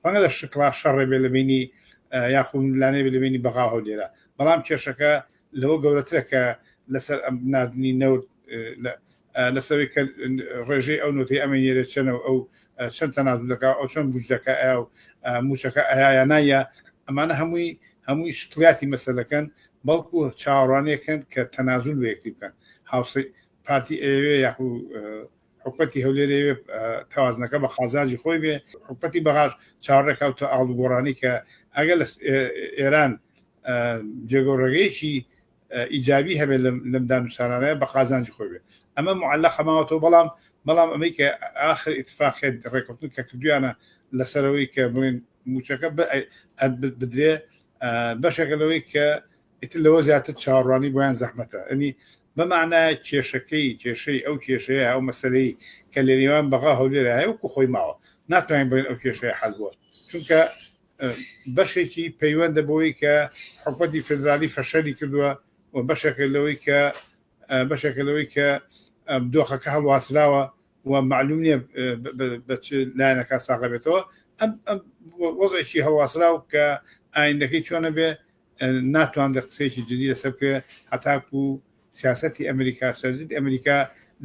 ڕەنگە لە شکڵا شەڕێ بێ لە بینی یاخود ململانێ بێ لە بینی بەغا و هەولێرا، بەڵام کێشەکە لەوە گەورەترە کە لەسەر ئەم ناردنی نەوت لەسەر کە ڕێژەی ئەو نەوتەی ئەمە نێرێت چەنە و ئەو چەند تەنازول دەکا ئەو چۆن بوجدەکە ئەیا و موچەکە ئەیا یا نایە ئەمانە هەمووی هەمووی شکڵیاتی مەسەلەکەن بەڵکو چاوەڕوانیەکەن کە تەنازول بە یەکتری بکەن هاوسەی پارتی ئەیەوێ یاخو حکومەتی هەولێر ئەیەوێ تەوازنەکە بە قازانجی خۆی بێ حکومەتی بەغاش چاوەڕێکا و ئاڵوگۆڕانی کە ئەگەر لە ئێران جێگۆڕێگەیەکی ئیجابی هەبێت لەم دانوسانانە بە قازانجی خۆی بێت ئەمە معلقە ماوەتەوە بەڵام بەڵام ئەمەی کە ئاخر ئیتفاقیت ڕێککەوتن کە کردویانە لەسەرەوەی کە بڵێن موچەکە بدرێ بەشێکە لەوەی کە ئیتر لەوە زیاتر چاوەڕوانی بۆیان زەحمەتە ئەنی بەمانە کێشەکەی کێشەی ئەو کێشەیە ئەو مەسلەی کە لە نێوان بەغا هەولێرە هەیە وەکو خۆی ماوە ناتوانین بڵێن ئەو کێشەیە حەل بووە چونکە بەشێکی پەیوەندە بەوەی کە حکومەتی فدرالی فەشەلی کردووە و بەشێکە لەوەی کە بەشێکە لەوەی کە دۆخەکە هەڵواسراوە و معلوم نییە بە چ لایەنەکە ساغە بێتەوە ئەم وەزعێکی هەڵواسراو کە ئایندەکەی چۆنە بێ ناتوانرێت قسەیەکی جدی لەسەر بکرێت هەتاکو سیاسەتی ئەمریکا سەرجدی ئەمریکا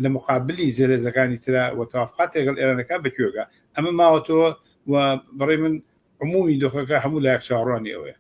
لە مقابلی زلهێزەکانی ترا و توافقات لەگەڵ ئێرانەکە بەکوێگە ئەمە ماوەتەوە و بەڕێ من عمومی دۆخەکە هەموو لایەک چاوەڕوانی ئەوەیە.